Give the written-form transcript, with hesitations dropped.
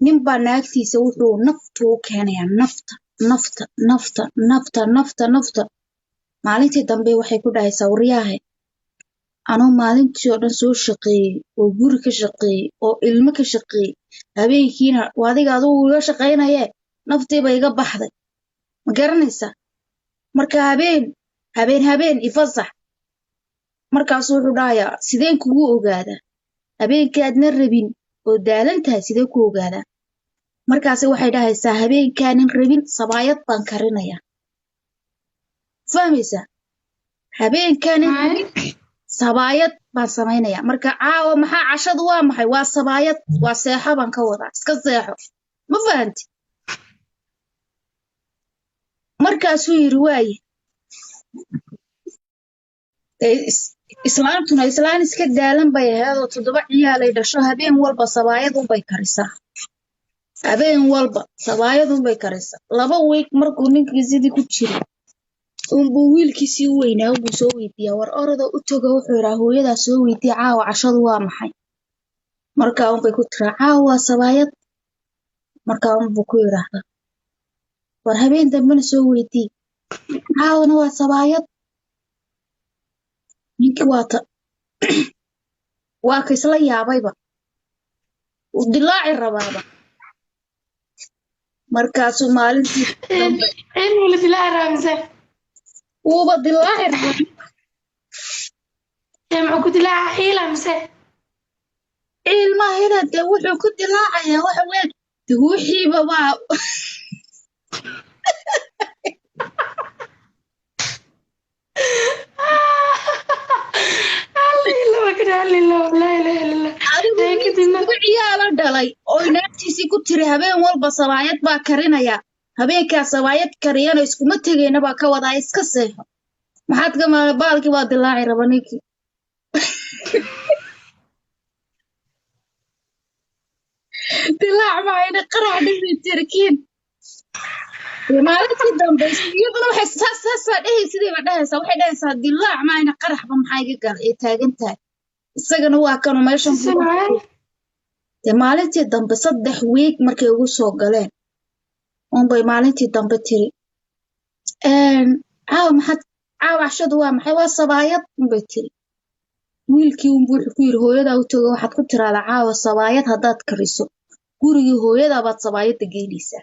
Ninbaa naagtiisa wuxuu naftu u keenayaa, nafta nafta nafta nafta nafta nafta. Maalintii dambe waxay ku dhahaysaa, waryaahe, anuu maalintii oo dhan soo shaqeeyey oo guri ka shaqeeyey oo ilmo ka shaqeeyey, habeenkiina adiga adugu iga shaqaynaye, naftiiba iga baxday, ma garanaysaa? Marka habeen habeen habeen ifasax. Markaasuu wuxuu dhahayaa, sideen kugu ogaadaa habeenkaadna rabin oo daalan tahay? Sidee ku ogaadaa? Markaase waxay dhahaysaa, habeenkaanin rabin sabaayad baan karinayaa. Fahmaysaa? Habeenkaanin rabin sabaayad baan samaynayaa. Marka caawa maxaa cashadu waa maxay? Waa sabaayad. Waa seexo baan ka wadaa, iska seexo. Ma fahanti? Markaasuu yiri, waaye. Islaantuna islaan iska daalan bay ahayd oo 7 ciyaalay dhasho. Habeen walba sabaayadunbay karisaa, habeen walba sabaayadunbay karisaa. 2 week markuu ninkii sidii ku jiray unbuu wiilkiisii u weynaa unbuu soo weydiiyaa, war orada u tago, wuxuu yidhaa, hooyadaa soo weydiiya caawa cashadu waa maxay. Markaa unbay ku tiraa, caawa waa sabaayad. Markaa unbuu ku yidhaahdaa, war habeen dambena soo weydii, caawana waa sabaayad. Ninkii waata waa ka isla yaabayba, uu dilaaci rabaaba. Markaasuu maalintii dambe Inuu la dilaaci rabaa mise? Wuuba dilaaci rabaa. Ee muxuu ku dilaaca, xiila mise? Ilmahina dee wuxuu ku dilaacayaa waxa weyn de wixiiba waa Alla adigu kana alla laa ilaaha illa allah. Adigu Ee kadibna wiilkii ciyaala dhalay oo naagtiisii ku tiri, habeen walba sabaayad baa karinaya, habeenkaa sabaayad kariyana iskuma tegayna baa ka wadaa, iska seexo. Maxaad ka maala baalkii waa dilaaci raba ninkii. Dilaac maayna, qarax dhibi tirkiin. Maalintii dambe iyaduna waxay saas saasaa dhehay, sidiiba dhahaysaa, waxay dhahaysaa, dilaac maayna, qaraxba maxaa iga galay ee taagan tahay. Isagana waa kanu meeshan Si macaan. Dee maalintii dambe 3 week markay ugu soo galeen unbay maalintii dambe tiri, caawa maxaad, caawa cashadu waa maxay? Waa sabaayad unbay tiri. Wiilkii unbuu wuxuu ku yiri, hooyadaa u tago, waxaad ku tiraahdaa caawa sabaayad haddaad kariso, gurigii hooyadaa baad sabaayadda geynaysaa.